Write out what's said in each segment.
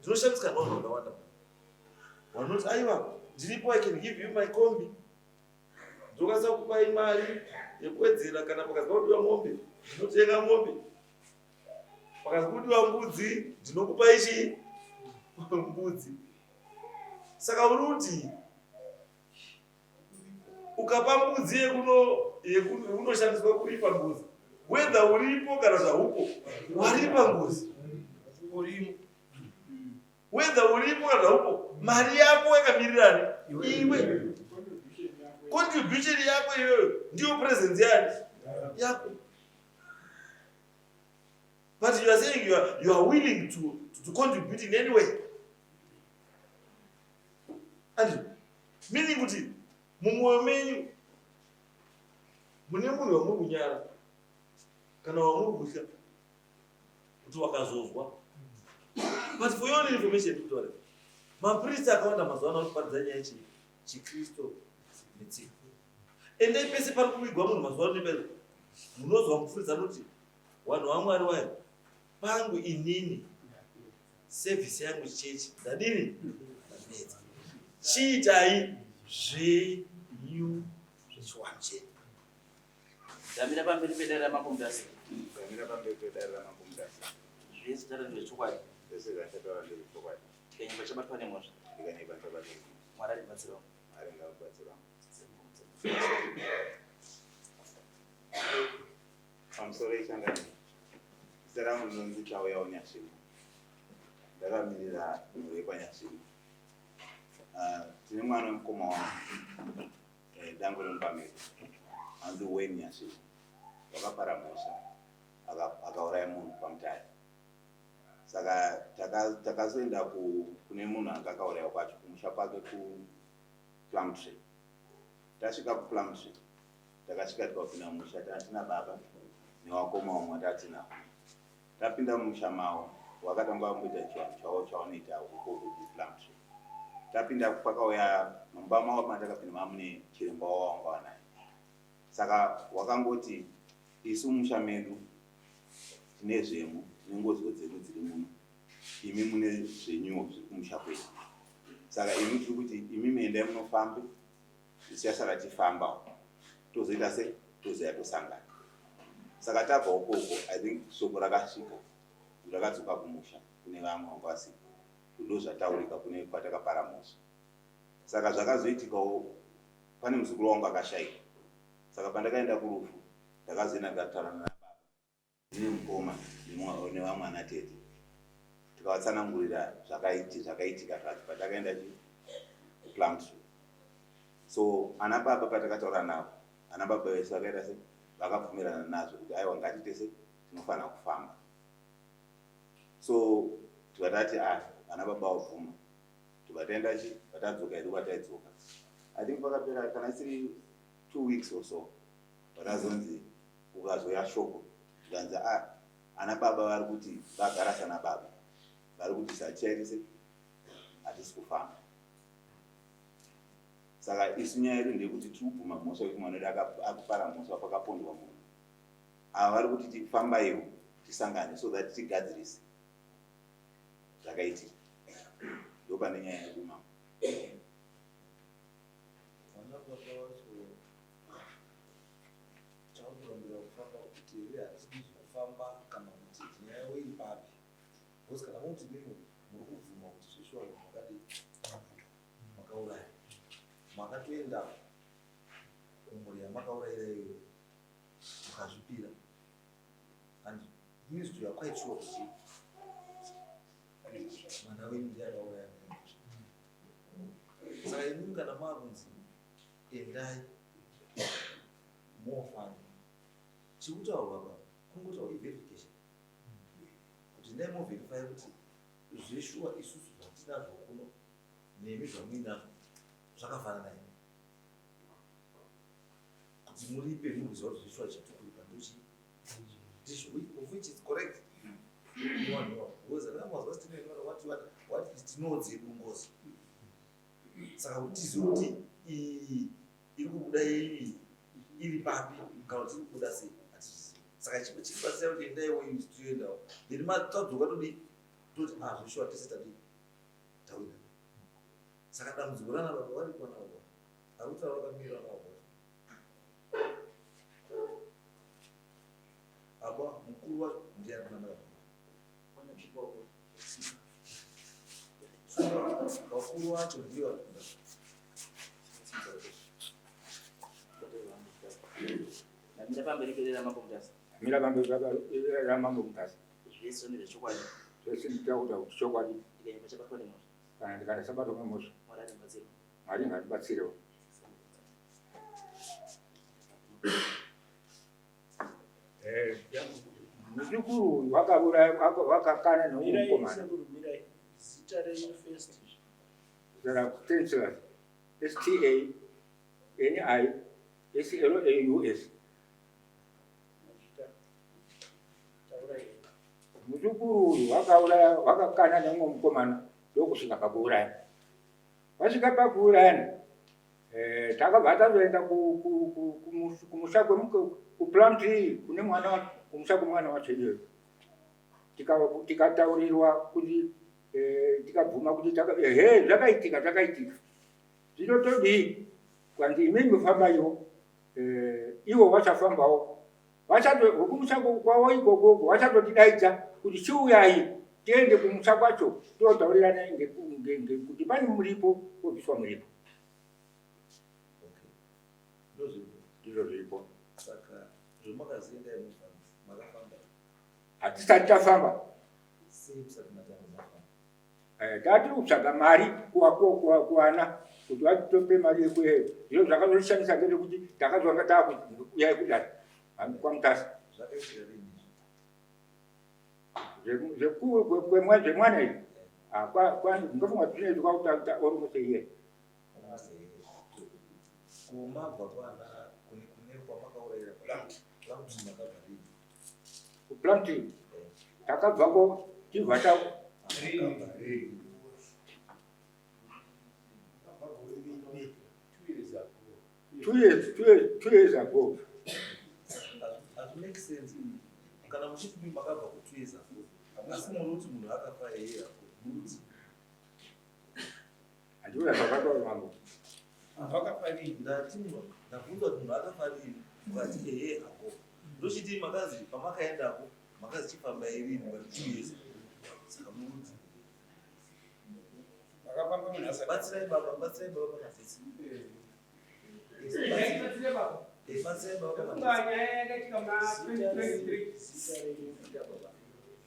Ndinoshamisika nevanhu vakawanda vanoti, "Aiwa, ndiripo, I can give you my kombi, ndokwanisa kupai mari yekuwedzera. Kana pakazi pakudiwa mombe, ndinotenga mombe. Pakazi kudiwa mbudzi, ndinokupai chii? Mbudzi." Saka uri kuti ukapa mbudzi yekunoshandiswa kuripa ngozi, whether uripo kana zvaupo, waripa ngozi urimo. Whether uripo kana zvaupo, mari yako yakamirirani iwe, contribution yako iyoyo ndiyo presence yani yako. But you are saying you are willing to contribute in any way, and meaning kuti mumwoyo menyu mune munhu wamuri kunyara kana wamuri kutya kuti wakazozwa. But for your own information, kutaura mapristi akawanda mazuva ano arikuparidza nyaya chikristu netsika. Endai pese pari kuvigwa munhu mazuva ano nepese, munozwa mupfuridza anoti, "Vanhu vaMwari wayo, pangu inini service yangu chechi ndadini? Ndapedza. Chiitai zvenyu zvechiwanhu chenyu." Ndamira pamberi pedare raMambo Mutasa. Ndamira pamberi pedare raMambo Mutasa. Zvese taura ndezvechokwadi. Zvese zvandataura ndezvechokwadi. Tikanyimba chabatwa nemhosva. Ndikanyepa ndabatwa nemhosva. Mwari aribatsirawo. Mwari ngakubatsirawo. Pamusoro ichangani, zita rangu rinonzi Chauyawo Nyasvingo. Ndakamirira mhuri yekwaNyasvingo. Ah, tine mwana wemukoma wangu, dangwe remupamiro, anzi Wayne Nyasvingo, wakapara mhosva, akauraya munhu paMutare. Saka takazoenda kune munhu anga akaurayiwa kwacho, kumusha kwake kuPlumtree. Tasvika kuPlumtree, takasvika tikapinda mumusha. Tatina baba newakoma vamwe watatinavo. Tapinda mumusha mavo, wakatanga vamboita chivanhu chavo chavanoita ukoko kuPlumtree. Tapinda, pakauya mumba mavo matakapinda mamune chiremba wavo wanga wanaye. Saka wakangoti, "Isu mumusha medu tine zvemo, tine ngoziwo dzedu dziri muno. Imi mune zvenyuwo zviri kumusha kwenyu. Saka imi tiri kuti imi endai munofambe, tichasara tifambawo, tozoita se tozoya tosangana." Saka tabva ukoko, I think shoko rakasvika, rakadzoka kumusha kune vamwe vanga vasipo, ndo zvataurika kune kwatakapara mhosva. Saka zvakazoitikawo, pane muzukuru wangu akashayika. Saka pandakaenda kurufu, ndakazoenda ndikataurana nababa, ndine mukoma nevamwe ana tete, tikavatsanangurira zvakaitika zvacho patakaenda kuPlumtree. So ana baba, patakataura navo, ana baba vese vakaita se vakabvumirana nazvo kuti aiwa, ngatiite se tinofanira kufamba. So tikatati a ana baba vabvuma, tikataenda chi patadzoka hedu kwataidzoka. I think pakapera kana isiri 2 weeks or so, pakazonzi ukazoya shoko, tikanzi a ana baba vari kuti vagara sana baba vari kuti satichaitise, hatisi kufamba. Saka isu nyaya yedu ndeyekuti tiri kubvuma mhosva yekuti mwana wedu akupara mhosva pakapondwa munhu. Ava vari kuti tifambaiwo tisangane so that tigadzirise zvakaitika. Ndo pane nyaya yedu, mama. Vana baba vacho chakurambira kufamba kuti here hatidi zvekufamba, kana kuti nyaya iri papi? Because kana muti mimi muri kubvuma kuti zveshuwa makadii, makauraya, makatoenda kumhuri yamakaurayira iyoyo, mukazvipira, and it means you are quite sure kuti mwana wenyu ndiye akauraya. Saka imimi kana maakunzi endai mofamba, chikutaurwa pa kungotaurwa iverification, kuti endai moverify kuti zveshuwa isusu zvatinazvo kuno nemi zvamuinazvo zvakafanana here, kuti muripe muri kuziva kuti zveshuwa chatikuipa ndochi ndizvo, of which is correct. No, because akamazwa what is tinodzedu ngozi. Saka kuti tizive kuti iyi iri kubuda iyi iri papi kana kuti iri kubuda sei, hatizvizivi. Saka chimwe chiri pasina kuti endaiwo, toendawo, then matadzoka todii? Toti ah, zveshuwa tese tadii. Saka dambudziko rana baba varipo ana baba ari kutaura vakamira ana baba apa mukuru wacho ndiye ari kunana baba. Vakuru vacho ndivo vari kuda. Ndamira pamberi pedera mambo Mutasa. Mira pamberi ramambo Mutasa. Zvese ndezvechokwadi. Zvese nditaura kuti chokwadi. Ndikanyamba chabatwa nemhosva. Kana ndikanasabatwa nemhosva. Mwari andibatsirewo. Mwari ngatibatsirewo. Muzukuru uyu wakauraya wakakana nomukomana. Zita renyu first. Zita rangu Stanislas. S T A N I S L A U S. Muzukuru uyu wakauraya wakakana nemumwe mukomana ndokusvika pakuuraya. Vasvika pakuurayana eh, takabva tazoenda kumusha kuPlumtree kune mwana kumusha kwemwana wacho iyoyo tikataurirwa kuti eh, tikabvuma kuti ehe zvakaitika zvakaitika Zvino todii? Kwanzi imimi fambaiwo eh, ivo vachafambawo vachato kumusha kwavo ikokoko vachatotidaidza kuti chiuyai tiende kumusha kwacho totaurirana kuti pane muripo wobviswa muripo. Okay. Ndozviripo. Ndizvo zviripo. Saka zvomakazienda imufamba makafamba. Hatisati tafamba. Sei musati matanga mafamba? Eh, tati kutsvaga mari kuwana kuti vatope mari yekueyo zviro zvakazoshamisa ngezvekuti takazwanga takuuyai kudare kwamutasa zvemwana izvi ndofunga zvinoitwa kutakuta almost a year. Kumabva kwana kune kune kwamakaurayira Plumtree makabva rini? KuPlumtree takabvako tibva ta 2 years ago. Hazvimake sense kana muchiti mi makabva ku 2 years ago, asi muri kuti munhu akafa eye ako muri Handiuya zvakataura mambo. Ndati ndabvunza kuti munhu akafa rini, mukati ehe ako. Ndochiti makazi pamakaendako makazi chifamba irini, mukati 2 years, saka muri batsirai baba, batsirai baba pamafesi. Batsirai baba pamafesi. Nyaya yakaitika muna 2023.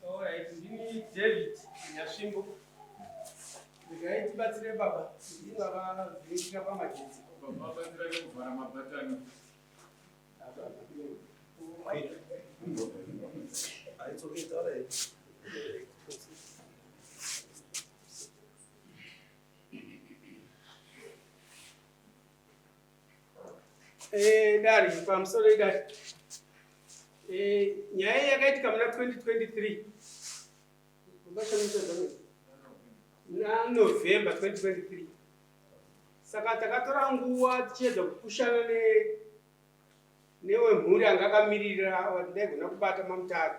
Alright, ndini David Nyasvimbo. Regai tibatsire baba, ndingava zvinoitika pamagetsi. Vabatsirai kuvhara mabhatani. It's okay, taurai. Dare, pamusoro idare. Nyaya yakaitika muna 2023, muna November 2023. Saka takatora nguva tichiedza kupushana newemhuri anga akamirira wandaigona kubata mamutaro.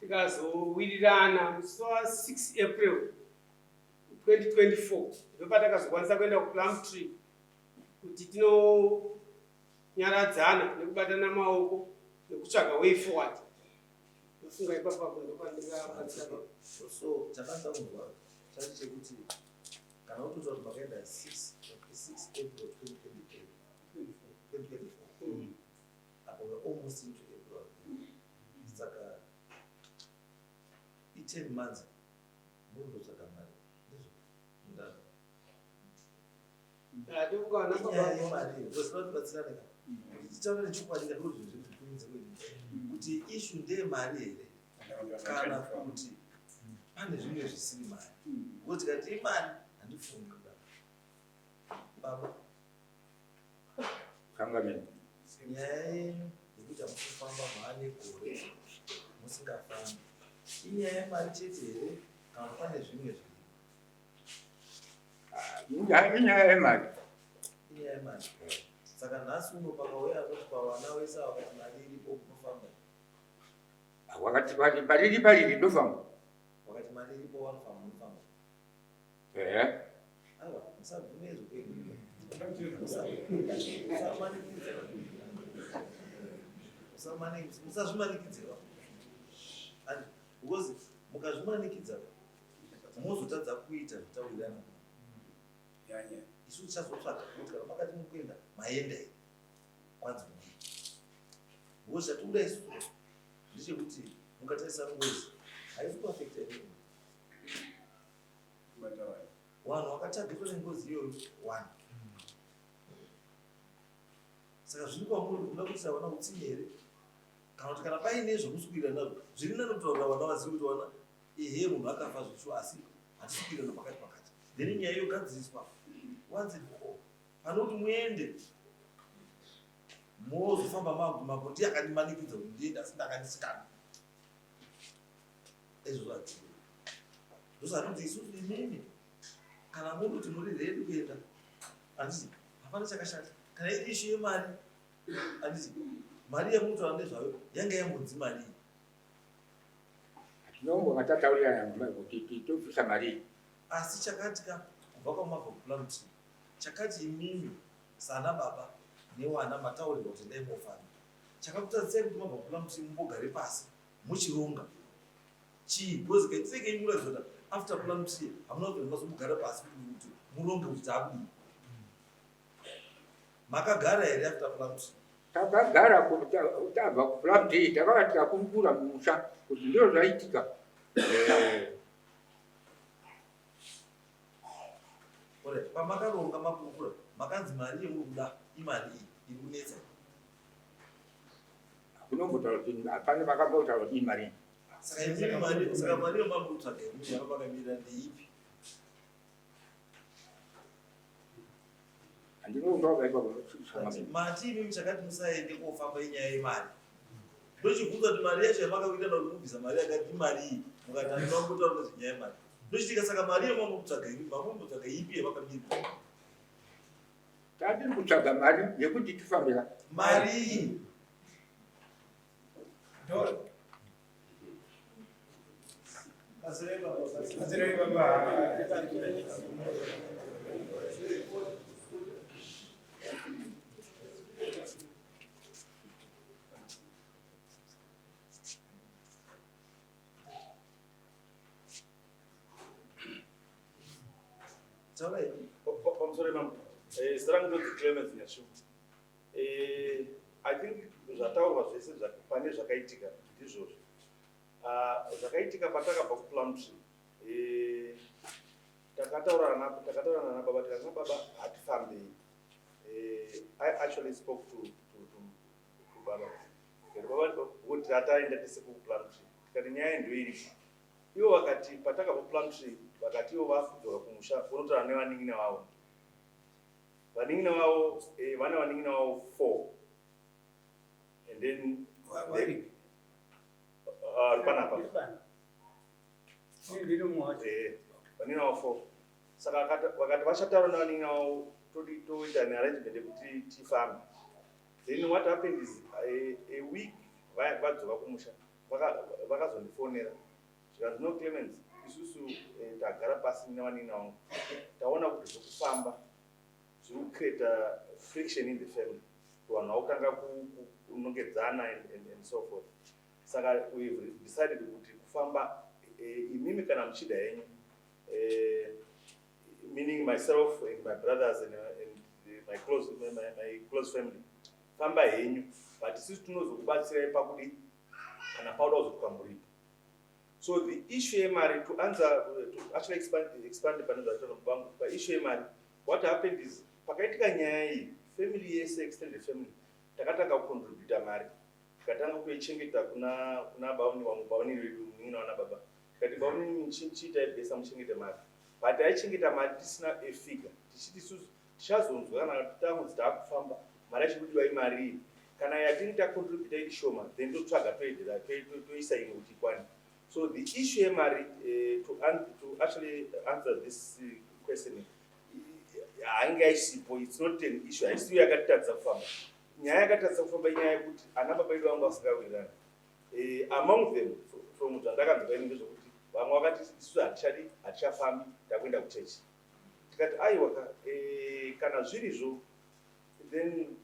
Tikazowirirana musi wa6 April 2024, ndopatakazokwanisa kuenda kuPlumtree kuti tinonyaradzana nekubatana maoko nekutsvaga way forward. Ndofunga ipapapo ndopandingabatsira. So chakanda kunzwa chacho chekuti kana utotaura kuti makaenda 6 April 2023, 2024, apo we're almost into April, saka i10 months munondotsvaga mari, ndizvo mundaro? Ndikukaona. Inyaya yemari, because tibatsirane ka kuti titaure nechokwadi ka, ndozvinhu zvekuti kunze kwedu kuti issue ndeyemari here kana kuti pane zvimwe zvisiri mari, because tikati imari handifungi kudaro baba. Kangamini. Nyaya yenyu yekuti hamukufamba maane gore musingafambi, inyaya yemari chete here kana pane zvimwe zviri? Inyaya yemari. Inyaya yemari. Saka nhasi uno pakauya anoti pavana wese vakati mari iripo, kunofamba? Wakati pariri pariri ndofamba. Wakati mari iripo, vanofamba, unofamba? Ehe. Musabvume izvo kuenda. Musamanikidze. Musamanikidze. Musazvimanikidzira. And because mukazvimanikidza mozotadza kuita zvitaurirana. Isu tichazotsvaga kuti kana makati muri kuenda maenda here kwanzi kudii. Because chatikuda isu ndechekuti mukatarisa ngozi haisi kuafekta imimi. Vanhu vakatagetwa nengozi iyoyo one. Saka zviri kwamuri kuda kuitira vana utsinye here kana kuti kana paine zvamusi kuwirirana nazvo zviri nani kutaurira vana vazive kuti vana ehe munhu akafa zveshuwa asi hatisi kuwirirana pakati pakati then nyaya yogadziriswa once and for all pane kuti muende mozofamba makuti mambo ndiye akandimanikidza kuti ndiende asi ndakandisikana izvo zvatiwe ndozvanoti isusu imimi kana muri kuti muri ready kuenda handiti hapana chakashata kana iri ishu yemari handiti mari yamunotaura nezvayo yanga yambonzi marii Tinombonga tataurirana kuti tobvisa mari. Asi chakati ka kubva kwamabva kuPlumtree chakati imimi sana baba newana mataurirwa kuti endai mofamba chakakutadzisai kuti mabva kuPlumtree mumbogare pasi muchironga chii because kaitire kenyu kuratidza kuti after Plumtree hamuna kubvira mazombogara pasi kuti muronge kuti taakudii makagara here after Plumtree? Takagara tabva kuPlumtree takava tikakurukura mumusha kuti ndizvo zvaitika. Alright, pamakaronga makurukura makanzi mari yemuri kuda imari iyi iri kunetsa. Hakunombotaura kuti hapana vakambotaura kuti imari iyi. Saka imimi mari saka mari yamuri kutsvaga imimi yamakamira ndeipi? Handinotaura ipapo. Mati imimi chakati musaende kofamba inyaya yemari. Ndochibvunza kuti mari yacho yamakawirirana kuti mubvisa mari yakati imari iyi mukati handina kumbotaura nezvenyaya yemari. Ndochitika saka mari yamamuri kutsvaga imi mamuri kutsvaga ipi yamakamira? Tatiri kutsvaga mari yekuti tifambira. Mari iyi. Batsirai baba. Taurai. Pamusoro imambo. Zita rangu ndonzi Clemens Nyashuku. I think zvataurwa zvese pane zvakaitika ndizvozvo. Zvakaitika patakabva kuPlumtree. Takataurana nababa tikati baba hatifambei. I actually spoke to baba. Tikati baba kuti tataenda tese kuPlumtree. Tikati nyaya ndiyo iripo. Ivo vakati patakabva kuPlumtree vakati ivo vakudzoka kumusha vonotaura nevanin'ina vavo. Vanin'ina vavo vane vanin'ina vavo 4. And then panapa. Vanin'ina vavo 4. Saka vakati vachataura nevanin'ina vavo toita an arrangement yekuti tifambe. Then what happened is a week vadzoka kumusha vakazondifonera zvikanzi no Clemens isusu tagara pasi nevanin'ina vangu taona kuti zvekufamba zviri kucreata friction in the family vanhu vakutanga kunongedzana and so forth. Saka we've decided kuti kufamba imimi kana muchida henyu, meaning myself and my brothers and my close family, famba henyu but isusu tinozokubatsirai pakudi kana pauda kuzotwa muripo. So the issue yemari to answer to actually expand pane zvataura vangu pa issue yemari, what happened is pakaitika nyaya iyi family yese extended family takatanga kucontributa mari tikatanga kuichengeta kuna bauni wangu bauni vedu munin'ina wana baba tikati bauni chiitai bhesa muchengete mari but taichengeta mari tisina a figure tichiti isusu tichazonzwa kana tangonzi taakufamba mari yacho kudiwa imari iyi kana yatini tacontributa iri shoma then totsvaga toedera toisa imwe kuti ikwane. So the issue yemari to actually answer this question hainge aisipo, it's not an issue, haisiyo yakatitadzisa kufamba. Nyaya yakatadzisa kufamba inyaya yekuti ana baba edu vanga vasingawirirani. Among them from zvandakanzwa ini ndezvekuti vamwe vakati isusu hatichadi hatichafambi takuenda kuchechi. Tikati aiwa ka, eh, kana zvirizvo then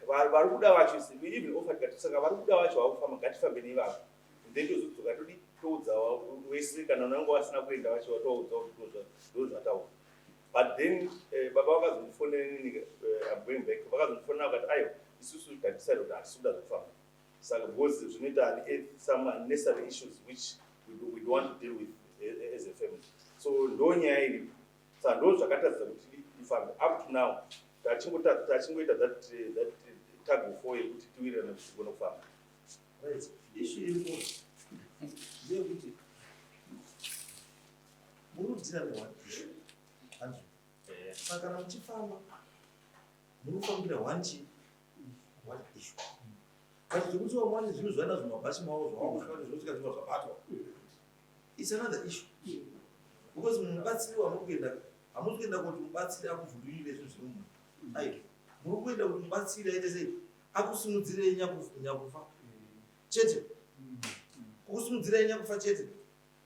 vari kuda vacho, we even offered, tikati saka vari kuda vacho vakufamba, ngatifambe neivavo, then tozodzoka todi toudza wese kana unange vasina kuenda vacho, vatovaudza kuti ndozvataura. But then baba vakazondifonera inini, I'm going back, vakazondifonera vakati aiwa, isusu tadecide kuti hatisi kuda zvekufamba, saka because zvinoita some unnecessary issues which we don't want to deal with as a family. So ndo nyaya iripo. Saka ndo zvakatadzisa kuti ifambe up to now. Tachingoita that tug of war yekuti tiwirirane kuti tigone kufamba. Right, issue iripo ndeyekuti muri kudeala neone issue, andrew. Saka kana muchifamba, muri kufambira one chi one issue, but zvekuti vamwe vane zvinhu zvaenda zvimabhachi mavo zvavakusvika kuti zvinosvika zvinhu zvabatwa, it's another issue, because mubatsiri wamuri kuenda, hamusi kuenda kuti mubatsiri akuvhundurire zvinhu zviri mumunhu. Aiwa, muri kuenda kuti mubatsiri aite sei? Akusimudzirei nyakufa chete. Kukusimudzirai nyakufa chete.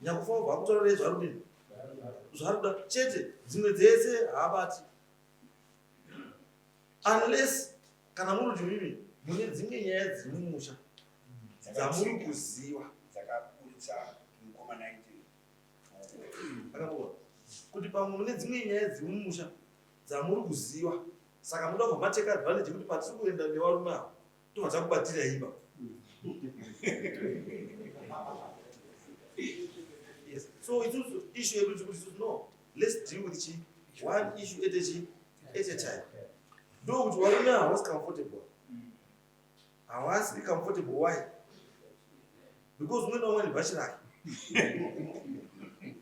Nyakufa wobva akutaurira zvaari kudini, zvaari kuda chete. Dzimwe dzese haabati, unless kana muri kuti mimi mune dzimwe nyaya dziri mumusha dzamuri kuziva dzakaburitsa mukomana aiti Akaboa kuti pamwe mune dzimwe nyaya dziri mumusha dzamuri kuziva, saka muda kubva mateka advantage yekuti patiri kuenda nevarume ava, tobva takubatira imba. Yes, so isusu issue yedu tikuti isusu, no, let's deal with chi one issue at a time. Ndokuti varume havasi comfortable, havasi comfortable. Why? Because umwe naumwe nebhachi rake.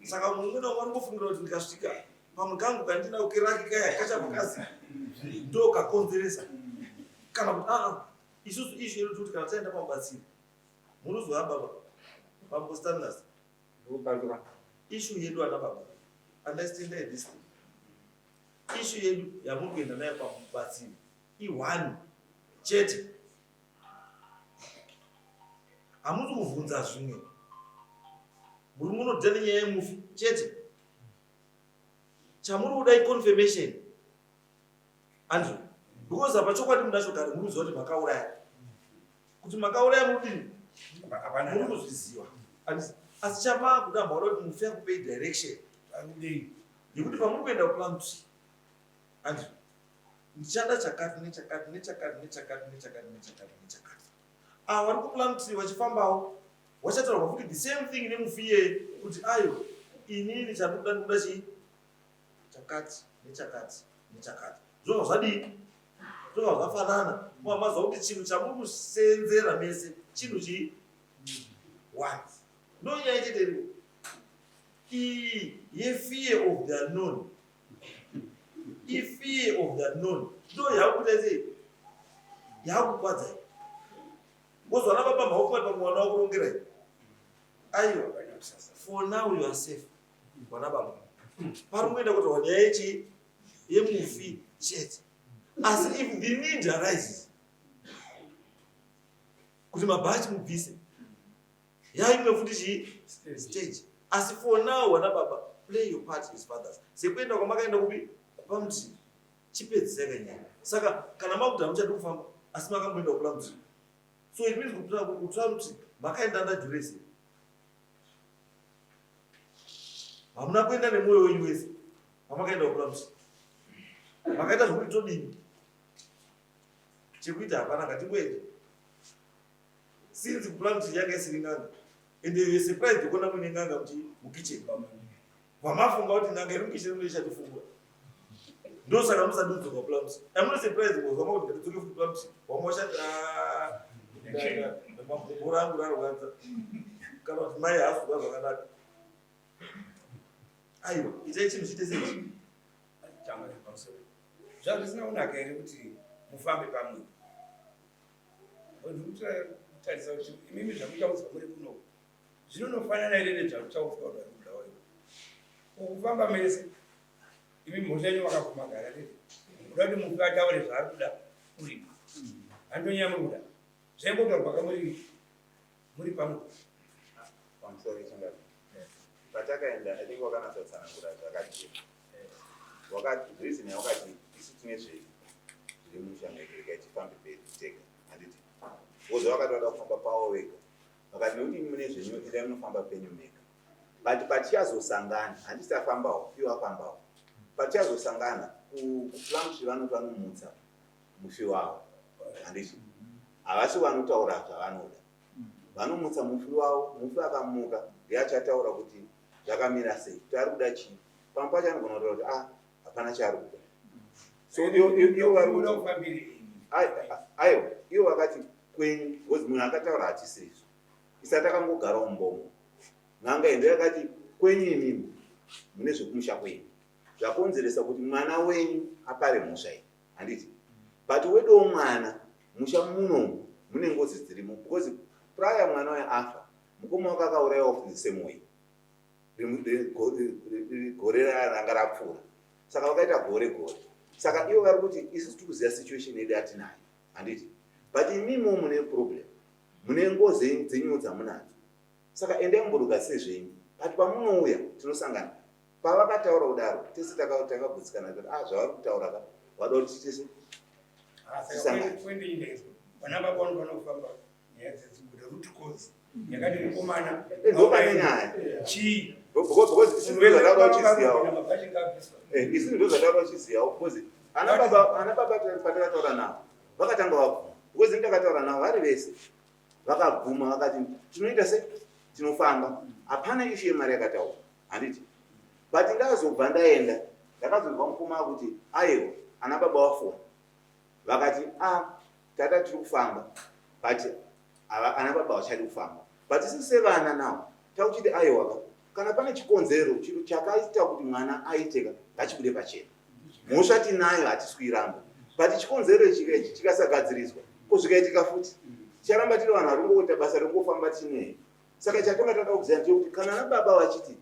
Saka mumwe naumwe anongofungira kuti ndikasvika pamwe kangu kandinako kerake kaya kachabva kazi ndo kakonzeresa, kana kuti aa. Isusu issue yedu tikuti kana taenda pamubatsiri, munozwa baba, bambo Stanlas, issue yedu, ana baba, understand this thing, issue yedu yamuri kuenda nayo pamubatsiri i1 chete. Hamusi kuvhunza zvimwe. Muri munodeala nenyaya yemufi chete. Chamuri kuda iconfirmation, Andrew, because apa chokwadi munacho kare. Muri kuziva kuti makauraya, kuti makauraya muri kudini, muri kuzviziva. Asi chamaakuda, maoda kuti mufi akupei direction yekuti pamuri kuenda kuPlumtree, Andrew, ndichada chakati nechakati nechakati nechakati nechakati nechakati nechakati. Ava vari kuPlumtree vachifambawo vachataurwa futi the same thing nemufi iyeye kuti ayo, inini chandikuda, ndikuda chii, chakati nechakati nechakati. Zvobva zvadii? Zvobva zvafanana. Mazuva kuti chinhu chamuri kusenzera mese chinhu chii one. Ndo nyaya chete iripo iyi yefear of the unknown. Ifear of the unknown ndo yakuita sei, yakukwadza. Wozwana baba, maoko pamwe mwana wakurongerai. Aiwa, for now you are safe, vana baba. Pari kuenda kuti nyaya yechi yemufi chete. Asi if the need arises kuti mabhachi mubvise, yaimwe futi chii, stage. Asi for now, vana baba, play your part as fathers, sekuenda kwamakaenda kupi, kuPlumtree. Chipedzisai kanyaya. Saka kana makuti hamuchadi kufamba, asi makamboenda kuPlumtree, so it means kuPlumtree makaenda under duress. Hamuna kuenda nemwoyo wenyu wese. Pamakaenda kuPlumtree makaita zvokuti todini, chekuita hapana, ngatingoenda, since kuPlumtree yanga isiri n'anga. Ende you surprised kuona muine n'anga kuti mukitchen, vamafunga kuti n'anga iri mukitchen ino ichatifungura. Ndosaka musadi kudzoka kuPlumtree. I'm not surprised because vama kuti ngatidzoke futi Plumtree, vamwe vachati magumbo rangu rarwadza, kana kuti mai haasi zvakanaka. Aiwa, itai chinhu chiite seichi. Zvazvisina kunaka here kuti mufambe pamwe? Ndikutarisa kuti imimi zvamuchaudzwa muri kuno zvinonofanana here nezvamuchaudzwa vanhu vari kuBulawayo. Ukufamba mese, imi mhosva yenyu makabvuma gara riri kuda kuti mufi ataure zvaari kuda uripo, handonyaya muri kuda zvaingotaurwa kamuri muri pamwe. Pamusoro chingati patakaenda, I think wakanatsotsanangura zvakajeka. Wakati reason yawakati isu tine zvedu zviri mumusha medu regai tifambe pedu tega handiti because vakati vada kufamba pavo vega vakati nekuti imi mune zvenyu endai munofamba penyu mega but patichazosangana handiti tafambawo ivo vafambawo patichazosangana kuPlumtree vanoti vanomutsa mufi wavo handiti havasi vanotaura zvavanoda vanomutsa mufi wavo mufi akamuka ndiye achataura kuti zvakamira sei kuti ari kuda chii pamwe pacho anogona kutaura kuti ah hapana chaari kuda so ivo vari kuti aiwa ivo vakati kwenyu because munhu akataura hatisizvo isa takangogarawo mumbomo n'anga endo yakati kwenyu imimi mune zvekumusha kwenyu zvakonzeresa kuti mwana wenyu apare mhosva iyi handiti but wedowo mwana musha munomu mune ngozi dzirimo because prior mwana uyo afa mukoma wake akaurayiwa the same way gore ranga rapfuura saka vakaita gore gore saka ivo vari kuti isusu tiri kuziva situation yedu yatinayo handiti but imimo mune problem mune ngozi dzenyuwo dzamunadzo saka endai mumborogadzise zvenyu but pamunouya tinosangana pavakataura kudaro tese takagutsikana kuti ah zvavari kutaura ka vada kuti tese tisangane vana baba vanofanira kufamba nyaya dzedzibuda root cause yakati mukomana ndopane nyaya chii because isi ndo zvataura uchiziyawo isi ndo zvataura uchiziyawo because ana baba ana baba patakataura navo vakatanga vabvuma because ndakataura navo vari vese vakabvuma vakati tinoita se tinofamba hapana issue yemari yakataura handiti but ndazobva ndaenda ndakazonzwa mukoma kuti aiwa ana baba wafona vakati a ah, tata tiri kufamba but ana baba vachadi kufamba but isu sevana nawo takuchiti aiwaka kana pane chikonzero chiro chakaita kuti mwana aiteka ngachibude pachena mhosva tinayo hatisi kuiramba but chikonzero ichika ichi chikasagadziriswa ko zvikaitika futi ticharamba tiri vanhu vari kungoita basa rekungofamba tinei saka chatonga toda kuziva ndechekuti kana ana baba vachiti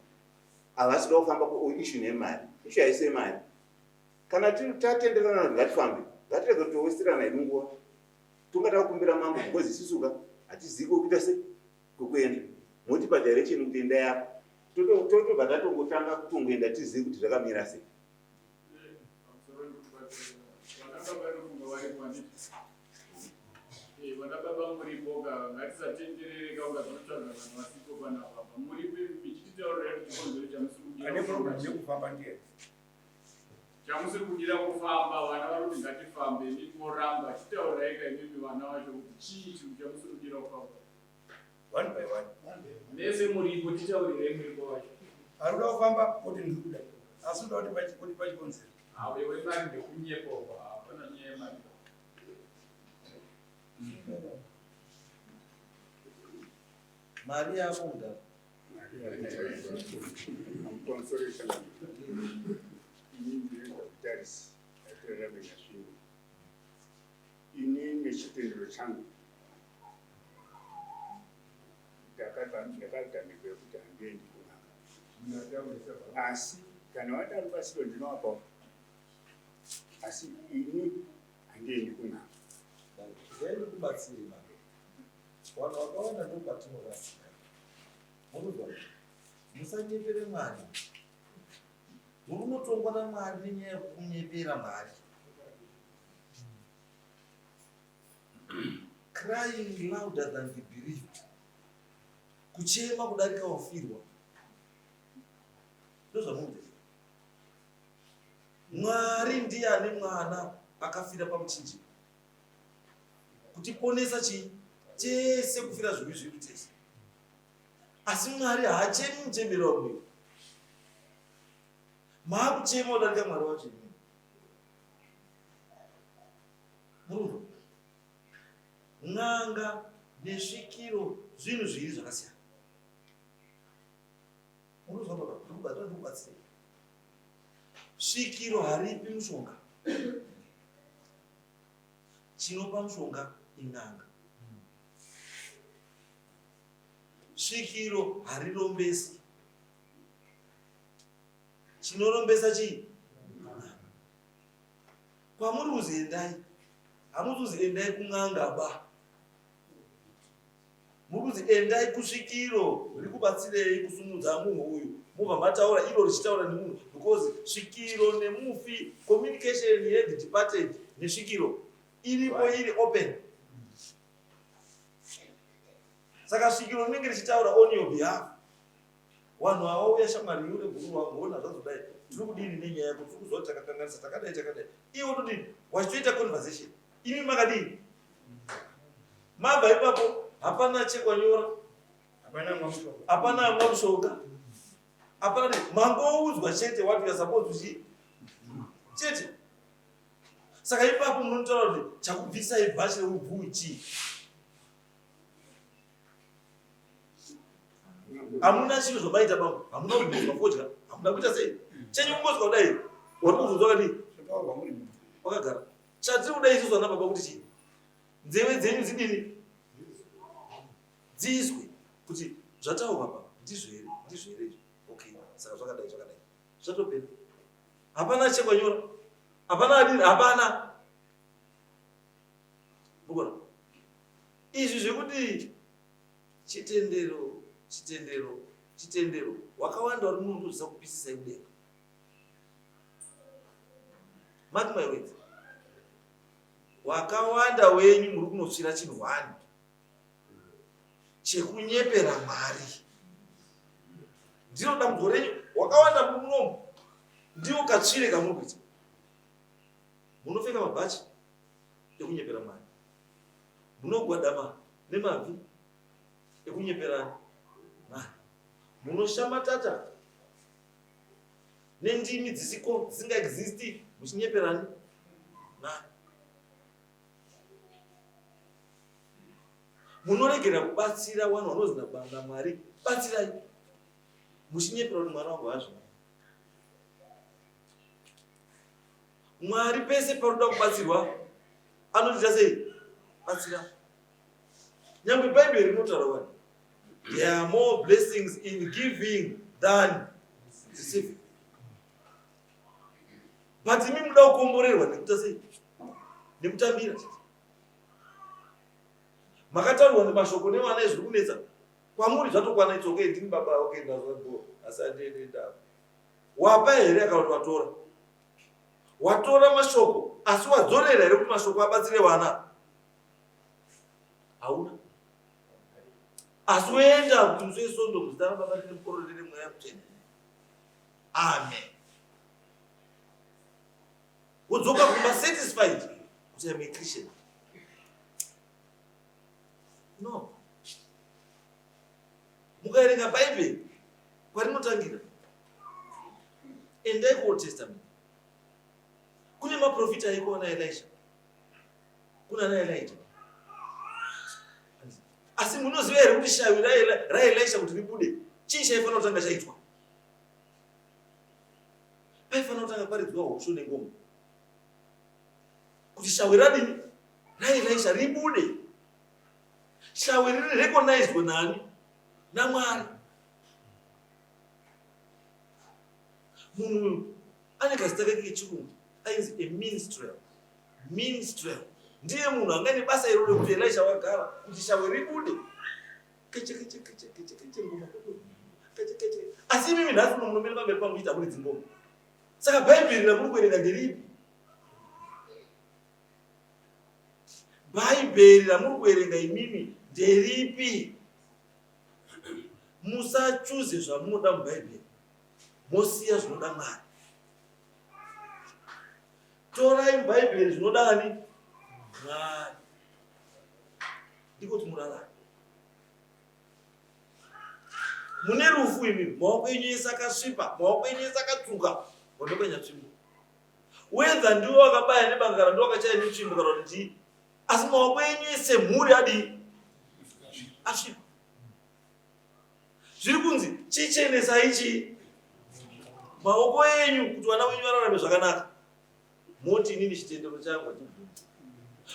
havasi kuda kufamba issue nemari issue haisi yemari kana tatenderana kuti ngatifambe ngatirege kutowestirana hedu nguva tonga takukumbira mambo because isusu ka hatizivi kwekuita se kwekuenda motipa direction kuti endai apa totobva tatongotanga kutongoenda tizivi kuti zvakamira sei Vana baba muripo ka ngatisatenderere ka ukazotsvaga vanhu vasipo panapa muripo michititaurira kuti chikonzero chamusiri kudira ane problem yekufamba ndiye chamusiri kudira kufamba vana vari kuti ngatifambe imi moramba chitaurirai ka imimi vana vacho kuti chii chinhu chamusiri kudira kufamba one by one mese muripo titaurirai muripo wacho ari kuda kufamba kuti ndiri kuda asi uda kuti kuti pachikonzero awe wemari ndekunyepa uko hapana nyaya yemari mari yabuda ini nechitendero changu ndakadamikwa kuti handiendi kun'anga asi kana wada rubatsiro ndinowapawo asi ini handiendi kun'anga ndikubatsire mama vanhu vakawanda ndopatinorasika murikuzwa musanyepere mwari muri unotongwa namwari nenyaya yekunyepera mwari crying louder than the bereaved kuchema kudarika wafirwa ndozvamunoita mwari ndiye ane mwana akafira pamuchinjiko kutiponesa chii tese kufira zvivi zvedu tese asi mwari haachemi muchembere wamuyo maakuchema kudarika mwari wacho imini murungo n'anga nesvikiro zvinhu zviviri zvakasiyana muruzwa baba ndikubatsira ndikubatsirei svikiro haripi mushonga chinopa mushonga in'anga svikiro harirombesi chinorombesa chii kwamuri kuzi endai hamuzi kuzi endai kun'anga ba muri kuzi endai kusvikiro rikubatsirei kusumudza munhu uyu Mobva mataura iro richitaura nemunhu because svikiro nemufi communication yethe departed nesvikiro iripo iri open. Saka svikiro rinenge richitaura on your behalf. Vanhu ava vauya shamwari iwe guru wangu ona zvazodai tiri kudini nenyaya yako tiri kuziva kuti takakanganisa takadai takadai iwe wotodini wachitoita conversation imi makadini mabva ipapo hapana chekwanyora hapana amwa mushonga hapana mangoudzwa chete what you are supposed to see chete saka ipapo munotaura kuti chakubvisai bhachi reubvuu chii hamuna chiro zvamaita bambo hamuna kubvunzwa fodya hamuna kuita sei chenyu kungozwa kudai wari kubvunzwa kadii wakagara chatiri kuda isusu ana baba kuti chii nzeve dzenyu dzidini dziizwe kuti zvataurwa pa ndizvo here ndizvo here izvi okay saka zvakadai zvakadai zvatopera hapana chekwanyora hapana adini hapana mukona izvi zvekuti chitendero chitendero chitendero wakawanda uri munhu unoziva kupisisa kudenga mark my words wakawanda wenyu muri kunotsvira chinhu one chekunyepera Mwari. Ndiro dambudziko renyu wakawanda munomu, ndiwo katsvire kamuri kuita. Munopfeka mabhachi ekunyepera Mwari, munogwadama nemabvi ekunyepera Mwari, munoshamatata nendimi dzisiko dzisingaexisti muchinyeperani Mwari. Munoregera kubatsira vanhu vanozi naMwari batsirai muchinyepera kuti mwana wangu hazvo. Mwari pese panoda kubatsirwa anotiita sei? Batsira. Nyangwe Bhaibheri rinotaura wani there are more blessings in giving than receiving. But imi muda kukomborerwa nekuita sei? Nekutambira. Makataurwa nemashoko nevana izvi kunetsa kwamuri zvatokwana it's okay ndini baba okay ndazwa bho asi andiende ndavo. Wapa here kana kuti watora? Watora mashoko asi wadzorera here kuti mashoko abatsire vana? Hauna. Asi woenda kuti musi weSondo muzita raBaba nemukororo neMweya Mutsvene. Amen. Wodzoka kumba satisfied kuti I'm a Christian. No. Mukaerenga Bhaibheri kwarinotangira, endai kuOld Testament. Kune maprofita aiko ana Elisha, kuna ana Elijah. Asi munoziva here kuti shavi raElisha kuti ribude, chii chaifanira kutanga chaitwa? Paifanira kutanga paridzwa hosho nengoma kuti shawi radini raElisha ribude. Shawi riri recognized nani? NaMwari. Munhu uyu ane kazita kake kechirungu ainzi a minstrel. Minstrel ndiye munhu anga nebasa iro rekuti Elisha wagara kuti shawi ribude. Keche keche keche keche keche ngoma. Keche keche. Asi imimi nhasi uno munomira pamberi pangu muchiita muridzi ngoma. Saka Bhaibheri ramuri kuverenga nderipi? Bhaibheri ramuri kuverenga imimi nderipi? Musachuze zvamunoda muBhaibheri mosiya zvinoda Mwari. Torai muBhaibheri zvinoda ani? Mwari. Ndiko kuti murarame. Mune rufu imi, maoko enyu ese akasvipa, maoko enyu ese akatsvuka, wandopenya tsvimbo. Whether ndiwe wakabaya nebanga kana ndiwe wakachaya netsvimbo kana kuti chii, asi maoko enyu ese mhuri adii? Asvipa. Zviri kunzi chichenesai chii? Maoko enyu kuti vana venyu vararame zvakanaka. Moti inini chitendero changu hachibvumi.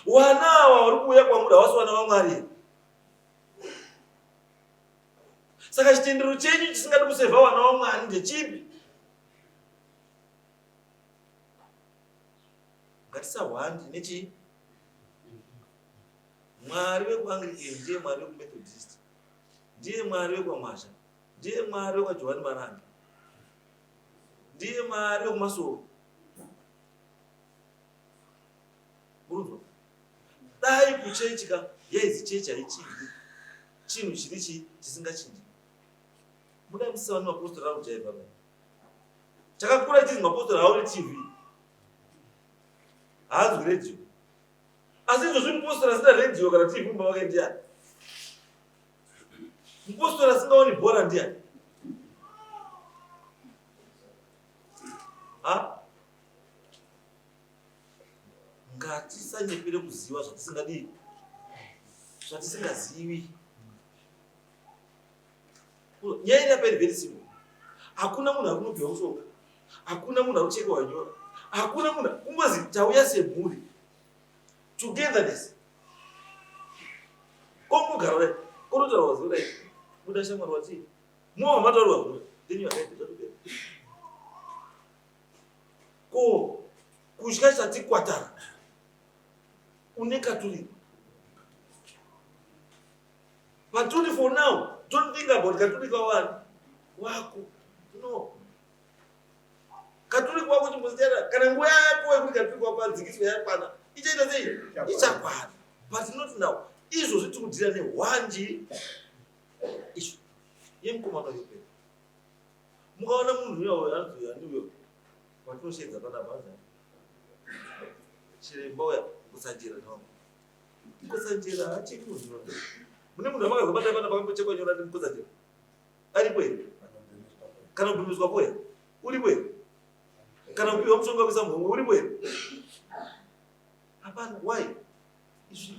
Wana awa vari kuuya kwamuri havasi vana vaMwari here? Saka chitendero chenyu chisingadi kusevha vana vaMwari ndechipi? Ngatisahwandi nechii? Mwari vekuAnglican ndiye Mwari vekuMethodist, ndiye Mwari vekwaMwazha, ndiye Mwari vekwaJohani Marange. Ndiye Mwari wekumasoro. Murunzwa? Dai kuchechi ka yaizi chechi haichinji. Chinhu chiri chii chisingachinji. Mudai musisava nemapostori ari kujaivha mai. Chakakura chizi mapostori haone TV. Haanzwi radio. Asi izvozvi mupostori asina radio kana TV mumba wake ndiani? Mupostori asingaoni bhora ndiani? Ha? Ngatisanyepere kuziva zvatisingadii, zvatisingazivi. Nyaya iri apa iri very simple. Hakuna munhu ari kunopiwa mushonga, hakuna munhu ari kuchekewa nyora, hakuna munhu kungozi tauya semhuri togetherness kongogara kudai kototaurwa zino dai buda shamwari watii mova mataurwa kuda then you are ready zvatopera ko kutya chati kwatara une katurikwa paturi for now don't think about katurikwa wani wako no Katuriki wako chimbosiyana kana nguva yako yekuti katuriki wako adzikiswe yakwana ichaita sei? Ichakwana. But not now. Izvozvi tiri kudhira nehwanji izvo yemukomana yopera. Mukaona munhu uya uyo anzi uyo ani uyo watinosheedza panapa anzi chiremba uya kusanjera nawo. Kusanjera hacheki munhu. Mune munhu amakazobata panapa akambochekwa nyora ndi Aripo here? Kana kubhimiswa po here? Uripo here? Kana kupiwa mushonga kuisa muhomwe uripo here? Hapana. Why? Izvi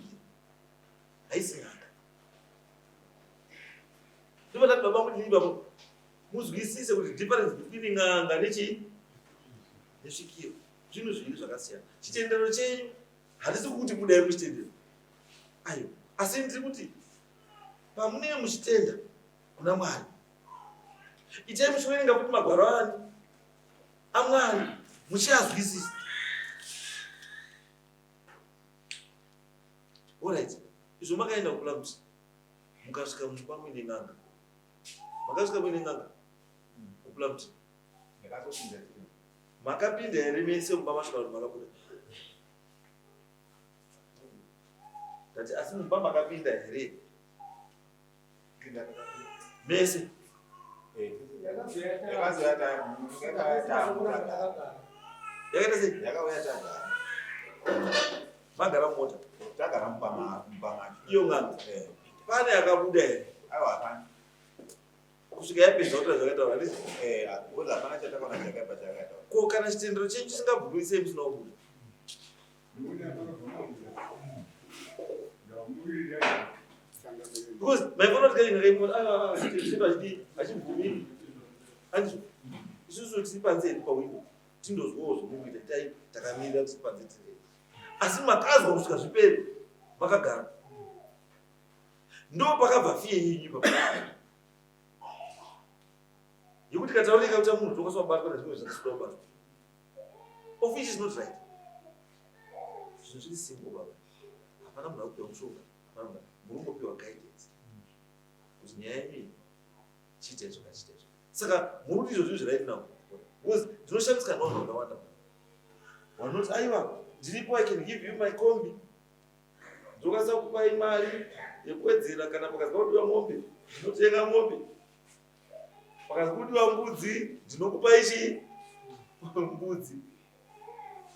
haisi n'anga. Ndipo ndati baba mudini baba muzwisise kuti difference between n'anga nechii nesvikiro zvinhu zviviri zvakasiyana. Chitendero chenyu handisi kuti budai muchitendero ayo, asi ndiri kuti Pamunenge muchitenda kuna Mwari, itai muchiverenga futi magwaro ani aMwari muchiazwisisa. Alright, izvo makaenda kuPlumtree mukasvika mumba muine n'anga, makasvika muine n'anga kuPlumtree, makapinda here mese mumba masvika kuti makabuda? Ndati asi mumba makapinda here? Mese. Yakaita sei? Yakauya tagara. Magara mumota. Tagara mumba macho. Iyo n'anga. Eh. Pane akabuda here? Aiwa hapana. Kusvika yapedza kutaura zvakataura handiti? Eh, because hapana chatakaona chakaipa chakataura. Ko kana chitendero chenyu chisingabvumi sei musina kubuda? Because maifana kuti kainga kaimona chitendero achidii achibvumi handizvo isusu tiri panze hedu pawindo tindozwawo zvomuri kuita itai takamirira tiri panze tiri asi makazwa kusvika zvipere makagara ndo pakabva fiye yenyu ipapa yekuti kataurika kuti munhu tokwanisa kubatwa nezvimwe zvatisikuda kubatwa of which is not right zvinhu zviri simple baba hapana munhu akupiwa mushonga hapana munhu muri kungopiwa guidance kuti nyaya yenyu iyi chiita izvo kachiita izvo saka muri kuti izvo zvinhu zviright now because ndinoshamisika nevanhu vakawanda vanoti aiwa ndiripo i can give you my combi ndokwanisa kukupai mari yekuwedzera kana pakazi pakudiwa mombe ndinotenga mombe pakazi kudiwa mbudzi ndinokupai chii mbudzi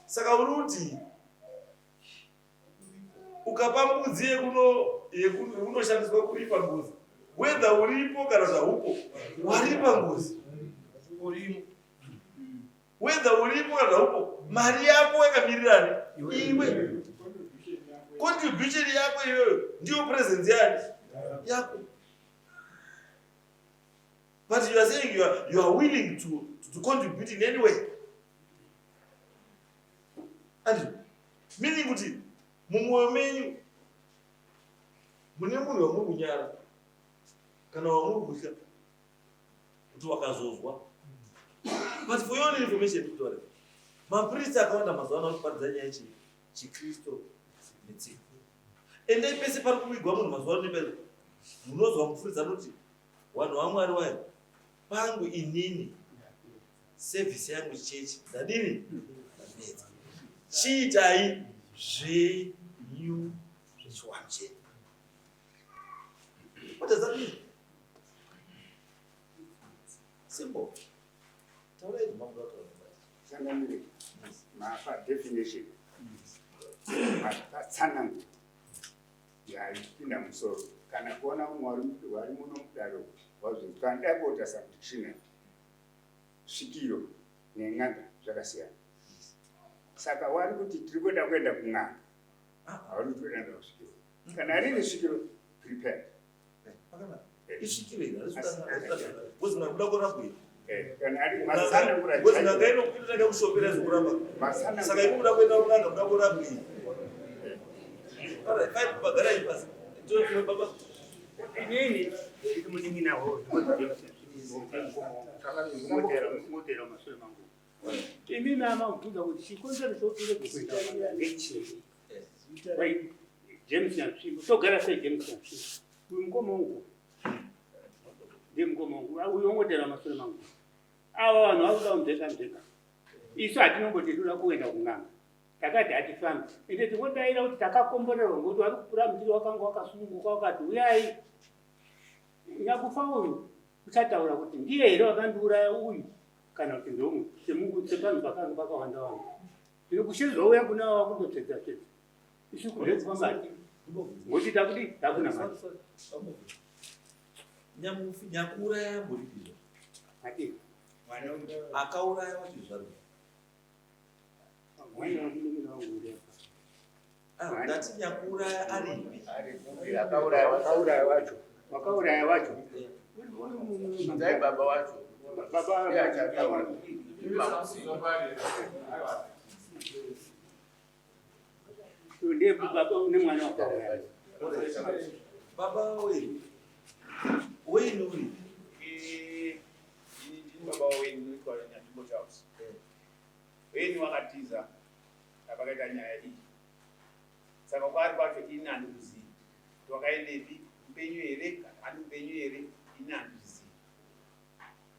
saka uri kuti ukapa mbudzi yekunoshandiswa kuripa ngozi whether uripo kana zvaupo waripa ngozi whether uripo kana zvaupo mari yako yakamirirani iwe contribution yako iyoyo ndiyo presence yani yako but you are saying you are willing to contribute in any way and meaning kuti mumwoyo menyu mune munhu wamuri kunyara kana wamuri kutya kuti wakazozwa but for your own information kutaura mapristi akawanda mazuva ano anoparidza nyaya chii chikristu netsika endai pese pari kuvigwa munhu mazuva ano nepari munozwa mupfuridza anoti vanhu vamwari wayo pangu inini. Service yangu chechi ndadini ndapedza. Chiitai zvenyu zvechiwanhu chenyu. What does that mean? Simple. Taurai zvamunoda kutaura. Changamire, mapa definition, mapatsananguro yaipinda musoro. Kana kuona umwe wari muno mudaro wazvinzi kana dai kuota subdictionary, svikiro nen'anga zvakasiyana. Saka wari kuti tiri kuda kuenda kun'anga, hauri kuti kuenda kusvikiro. Kana riri svikiro, prepared. Isvikiro iri harisi kuda kurapwa iri. Kana ari matsanangura Because n'anga inokuita kushopera zvekurapa. Saka imi kuda kuenda kun'anga kuda kurapwa iri. Alright, fine, bagarai pasi. Baba. Inini ndiri munin'ina wawo ngotera mashure mangu. Imimi amabvunza kuti chikonzero chokurege kuenda kun'anga ngechii? Vai James Nyatsvimbo, togara sei James Nyatsvimbo? Uyu mukoma wangu ndiye mukoma wangu uyu wongotera mashure mangu. Ava vanhu vakuda kumubveka mubveka. Isu hatinomboti toda kuenda kun'anga. Takati hatifambi. Ende tingodaira kuti takakomborerwa ngokuti vari kupura mutiri wakanga wakasununguka wakati uyai. Nyakufa uyu uchataura kuti ndiye here wakandiuraya uyu kana kuti ndomwe sepanhu pakanga pakawanda wanda. Zvino kushezwa uya kuna wakundotsvedza tsvedza. Isu kuzvekufamba hati. Ngokuti takudi takunamata. Nyamufi nyakuuraya mboripi? Hati. Akauraya wacho zvarwa. Ndati nyakuuraya aripi? Wakauraya wacho. Wakauraya wacho. Ndai baba wacho. Baba ndiye baba nemwana wakauraya. Baba weyu. Wayne uri? Ini ndini baba waWayne unoitwa Nyandimbo Charles. Wayne wakatiza pakaita nyaya iyi. Saka kwaari kwacho ini handikuzivi. Kuti wakaendepi, mupenyu here kana handi mupenyu here, ini handizvizivi.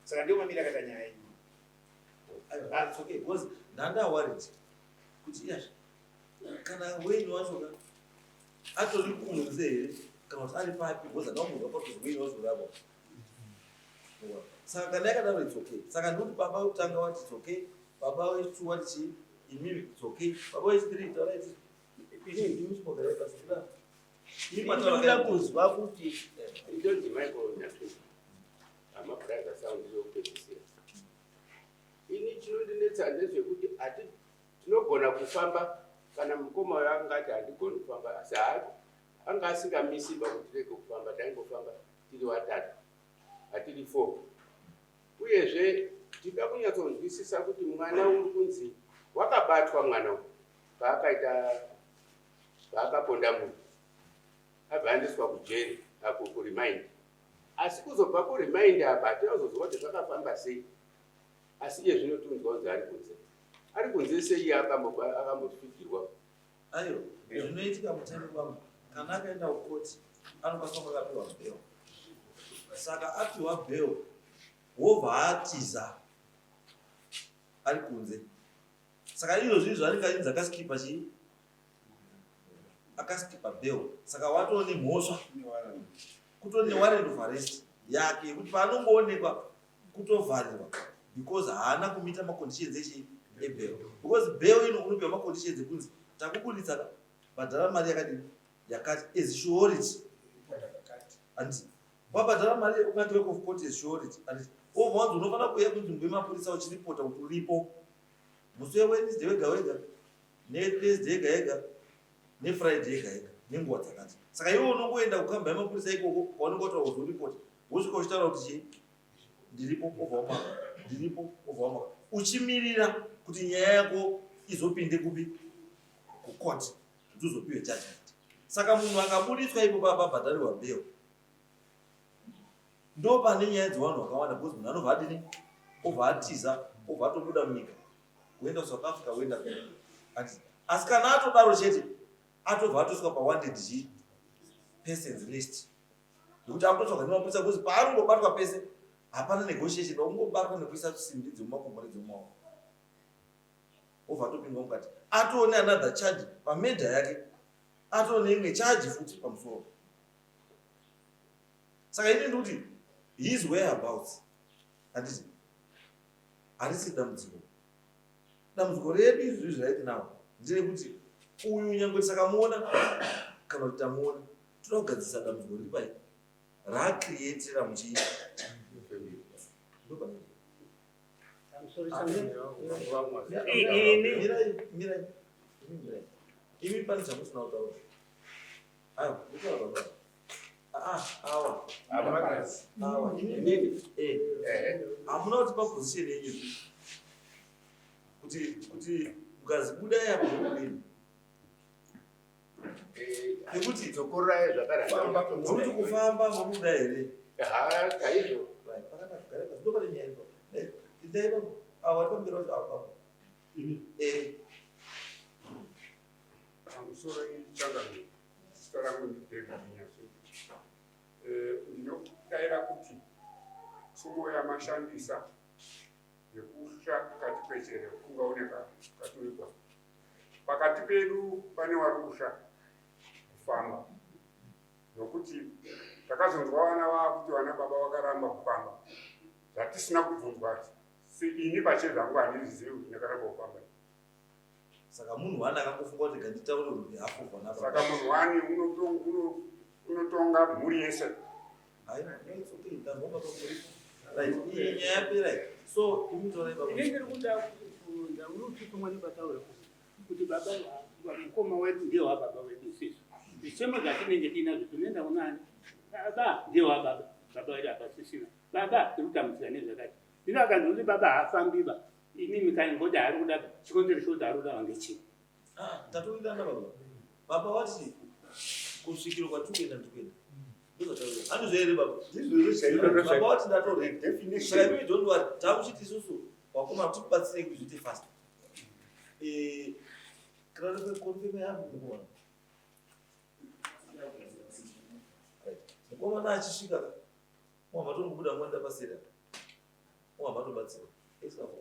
Saka ndiyo mamiri akaita nyaya iyi. Aiwa, it's okay because ndanda worried kuti iyazve kana Wayne wacho ka atori kunze here kana kuti ari papi because handambonzwa pakuti Wayne wacho urapo. Saka kana yakadaro it's okay. Saka ndikuti baba wekutanga wati it's okay, baba wechitu wati chii, imimi it's okay, baba wechithree taurai imi chimbogarai pasi kuda. Imi mataura Ndinoda kunzwa kuti Ndonzi Michael Nyatsvimbo. Amabrother sound yokupedzisira. Ini chinondinetsa ndezvekuti hati tinogona kufamba kana mukoma uyo angati handigoni kufamba asi anga asingamisi pakuti tirege kufamba taingofamba tiri vatatu hatiri four. Uyezve tinoda kunyatsonzwisisa kuti mwana uri kunzi wakabatwa mwana uyu paakaita paakaponda munhu abva aendeswa kujeri apo kuremand, asi kuzobva kuremand apa hatinazozwa kuti zvakafamba sei. Asi iye zvino tinzwa kunzi ari kunze. Ari kunze sei akambosvikirwa? Aiwa, zvinoitika mutemo kwangu, kana akaenda kukoti anokwanisa kunge akapiwa bail. Saka apiwa bail wobva atiza ari kunze. Saka izvozvi izvo anenge achinzi akaskipa chii? Akaskipa bail. Saka watoo nemhosva. Kutori newarrant of arrest yake yekuti paanongoonekwa kutovharirwa because haana kumita maconditions echi ebail. Because bail ino unopiwa maconditions ekunzi takubuditsa ka bhadhara mari yakadini yakati as surety. Handiti wabhadhara mari ungati work of court as surety. Handiti wobva wanzi unofanira kuuya kunzvimbo yemapurisa uchiripota kuti uripo musi weWednesday wega wega neThursday yega yega neFriday yega yega nenguva dzakati. Saka iwe unongoenda kukamba yemapurisa ikoko kwaunenge wataura kuti uripota, wosvika uchitaura kuti chii, ndiripo, wobva wamaka, ndiripo, wobva wamaka, uchimirira kuti nyaya yako izopinde kupi, kukoti, kuti uzopiwe judgment. Saka munhu akabuditswa ipo pabhadharirwa bail, ndo pane nyaya dzevanhu vakawanda because munhu anobva adini, obva atiza, obva atobuda munyika woenda kuSouth Africa, woenda ati. Asi kana atodaro chete atobva atoiswa pawanted chi persons list, nekuti akutotsvaga nemapurisa because paanongobatwa pese Hapana negotiation, vakungobatwa nekuisa simbi dzemumakumbo nedzemumaoko. Obva atopindwa mukati. Atoone another charge pamedha yake. Atoone imwe charge futi pamusoro. Saka ini ndikuti his whereabouts handiti harisi dambudziko. Dambudziko redu izvizvi right now nderekuti uyu nyangwe tisakamuona kana kuti tamuona toda kugadzirisa dambudziko riri pai raacreatira muchii. Mirai, mirai. Imi pane chamusina kutaura. Aiwa, ndikutaura baba. Ah, awa. Awa. Inini. Eh. Hamuna kuti paposition yenyu. Kuti kuti mukazibuda yapo kudini? Nekuti dzokorai zvakare. Nekuti kufamba mukuda here? Ha, chaizvo. Right, pakanaka gare pasi. Ndopane nyaya ipapo. Eh, indai ipapo. Awa, ari pamberi wacho apo apo. Eh. Pamusoro changamire, zita rangu ndiDavid Nyasulu. Ndinodaira kuti tsumo yamashandisa yekusha kati kwechere kungaoneka katurikwa. Pakati pedu pane wari kusha kufamba nokuti takazonzwa vana vakuti vana baba vakaramba kufamba zvatisina kubvunzwa. Ini pachezvangu handizvizivi kuti ndakaramba kufamba. Saka munhu wani akangofunga kuti ganditaure on behalf of vana baba. Saka munhu wani unotonga mhuri yese. Hayi, no, it's okay. Ndazwa baba muripo. Right, iyi nyaya yapera iyi. So, imi taurai baba. Ini ndiri kuda kubvunza uri uchitumwa nebataura kuti baba mukoma wedu ndiye wababa wedu isisu. Zvichemo zvatinenge tiinazvo tinoenda kunani? Baba ndiye wababa. Baba wedu hapasisina. Baba tiri kutambudzika nezvakati. Zvino akanzi kuti baba haafambiba. Imimi kani ngoti haari kuda chikonzero chekuti haari kuda vange chii? Ah, tatowirirana baba. Baba vati kusvikiro kwatiri kuenda ndiri kuenda. Ndozvatawirirana. Handizvo here baba? Ndizvozvo chaizvo. Baba vati ndatorega. Definition. Saka imimi don't worry. Takuchiti isusu wakoma tikubatsirei kuti zviite fast. Eh, kana confirm yangu mukomana. Right. Mukomana achisvika ka. Mwamba tongobuda mwenda paseri apa. Mwamba tobatsira.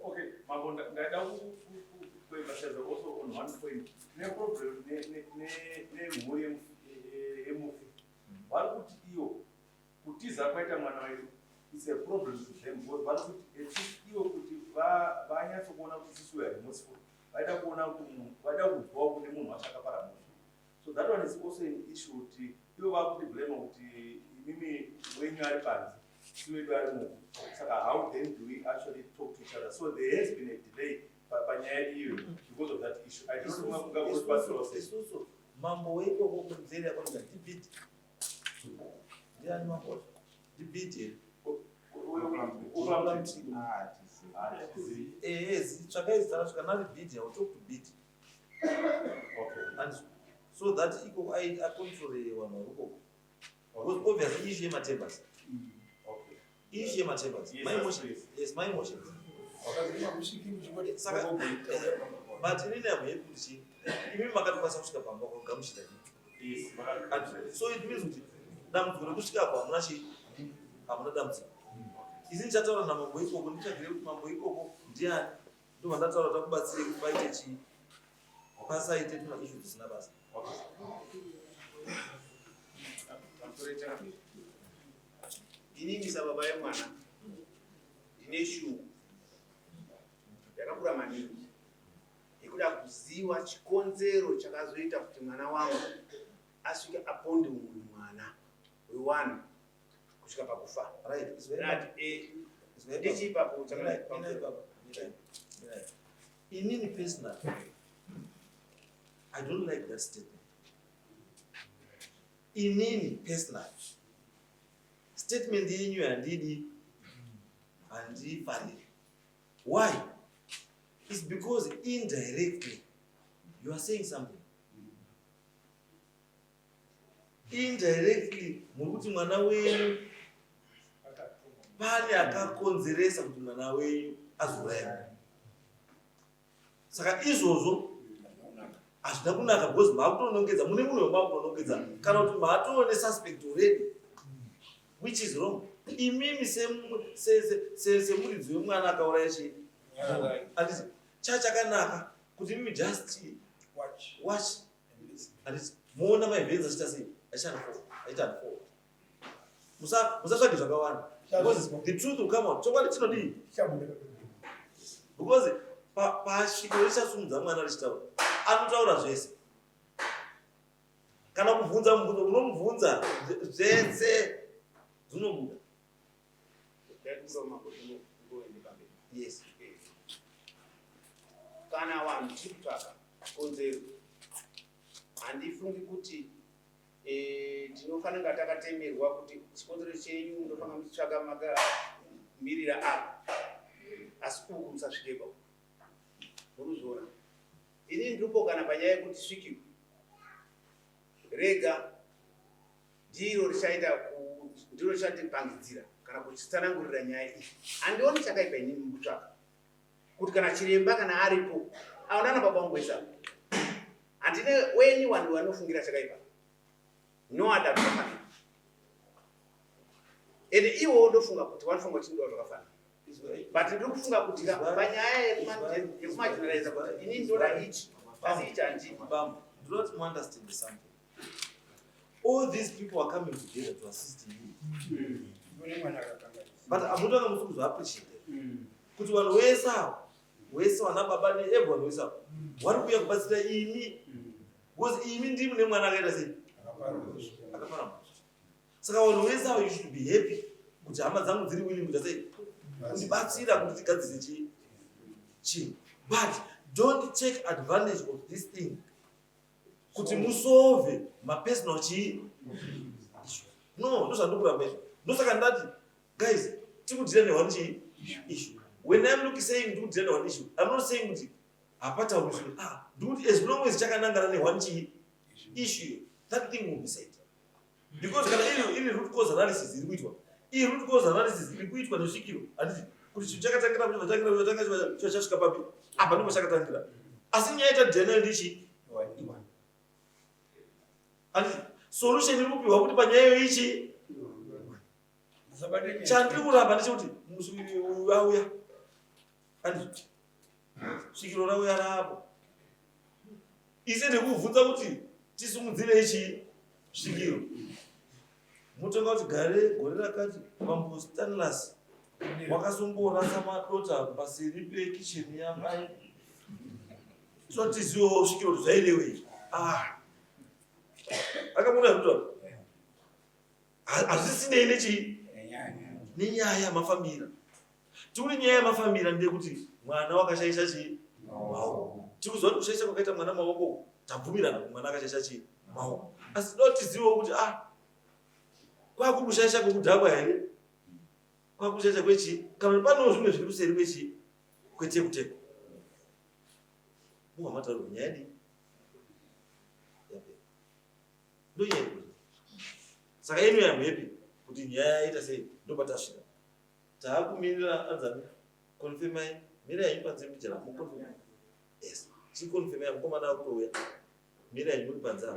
Okay, Mambo, ndaida kuemphasize also on one point. Tine problem nemhuri yemufi. Vari kuti iyo kutiza kwaita mwana wedu it's a problem to them because vari kuti at least ivo kuti vanyatsokuona kuti isusu we are remorseful. Vaida kuona kuti munhu, vaida kunzwawo kune munhu wacho akapara mhosva. So that one is also an issue kuti ivo vakuti blame kuti imimi wenyu ari panze, isu wedu ari muno. Saka how then do we actually talk to each other? So there has been a delay panyaya iyoyo because of that issue. I don't know mungakubatsirawo sei. Isusu mambo weikoko kunzeri yakwanoita ndibhidhi. Ndiani mambo wacho? Ndibhidhi here? Ehe, tsvakai zita racho kana ari bhidhi, I will talk to bhidhi. Okay. And so that iko acontrole vanhu vari ikoko. Because obviously issue yematembers. Okay. Issue yematembers. Yes, My that's emotions. please. Yes, my emotions. Saka, but inini am happy kuti chii, imi makatokwanisa kusvika pamba kwagamuchira imi. Yes, And so it means kuti dambudziko rekusvika apo hamuna chii, hamuna dambudziko. Ini ndichataura namambo ikoko, nditsvagire kuti mambo ikoko ndiani, ndobva ndataura kuti akubatsirei kuti paite chii, pasaite tuma issue dzisina basa. Inini sababa yemwana ndine shungu yakakura maningi yekuda kuziva chikonzero chakazoita kuti mwana wangu asvike aponde umwe mwana wewanhu kusvika pakufa. Right, it's very Right, It's very ndechiipapo Mirai, mirai baba, mirai, mirai. Inini personally, I don't like that statement. Inini personally, statement yenyu handidi, handifariri. Why? It's because indirectly you are saying something. Indirectly muri kuti mwana wenyu pane akakonzeresa kuti mwana wenyu azouraya. Saka izvozvo hazvina kunaka because maakutonongedza mune munhu wemakutonongedza kana kuti maatone suspect already, which is wrong. Imimi semuridzi wemwana akauraya chii, handiti chachakanaka kuti imimi just watch, handiti muona maevents achiita sei, achiita unfold. Musatsvage zvakawanda because the truth will come out. Chokwadi chinodii? Because pasvikiro richasumudza mwana richitaura, anotaura zvese. Kana kubvunza mubvunzo, unomubvunza zvese, zvinobuda. Yes. Kana vanhu tiri kutsvaka chikonzero, handifungi kuti tinofanira kunga takatemerwa kuti chikonzero chenyu munofanira muchitsvaka makamirira apa, asi uku musasvikepa. Murikuzviona, inini ndiri kana panyaya yekuti svikiro rega ndiro richaita ndiro richatipangidzira kana kuchitsanangurira nyaya iyi. Handioni chakaipa inini mukutsvaka kuti kana chiremba kana aripo aonana baba vangu wese apa, handine wenyu vanhu vanofungira chakaipa, no other zvakafanana. Ende iwowo ndofunga kuti vanofunga kuti chinodiwa zvakafanana, but ndiri kufunga kuti panyaya yekumageneraliza kuti inini ndoda ichi asi ichi handidi. Bam, do not understand something. All these people are coming together to assist you. But hamutanga musi kuzoappreciate kuti vanhu vese ava, wese vana baba neeveryone wese ava vari kuuya kubatsira imi, because imi ndimi nemwana akaita sei, akapara mhosva. Saka vanhu vese ava, you should be happy kuti hama dzangu dziri willing kuita sei, kundibatsira kuti tigadzise chii chinhu. But don't take advantage of this thing kuti musolve mapersonal chii issue. No, ndozvandikuramba izvo. Ndosaka ndati, guys, tikudeala neone chii issue. When I'm looking saying tikudeala neone issue, I'm not saying kuti hapatauriswe. Ah, ndikuti as long as chakanangana neone chii issue, that thing will be said, because kana iri root cause analysis iri kuitwa, iyi root cause analysis iri kuitwa nesvikiro, handiti kuti chinhu chakatangira, chatangira, chatangira, chasvika papi, apa ndipo chakatangira. Asi nyaya yatadeala ndichi, handiti solution iri kupiwa kuti panyaya iyo ichi chandiri kuramba ndechekuti musi uyu auya, handiti svikiro rauya rapo, ise ndekubvunza kuti tisumudzire ichi svikiro, mutonga kuti gare gore rakati mambo Stanlas wakasomborasa madota paseri pekicheni yamai, totiziwewo svikiro kuti zvairewei. Ah, akamuona zvekutaura hazvisinei nechii, nenyaya yamafambira. Tikuti nyaya yamafambira ndeyekuti mwana wakashaisha chii, maoko. Tikuziva kuti kushaisha kwakaita mwana maoko, tabvumirana kuti mwana akashaisha chii, maoko. Asi toda tizivewo kuti ah, kwakuri kushaisha kwekudhakwa here, kwakushaisha kwechii, kana kuti panewo zvimwe zviri kuseri kwechii, kwetekuteku. Muhamataurwa nyaya yadii yapera, ndonyaya iri. Saka anyway, I'm happy kuti nyaya yaita sei, ndopatasvika. Taakumirira anzani, confirmai, mirai henyu panze mbijana muconfirm. Yes, chiconfirmai, mukomana akutouya, mirai muri panze apa.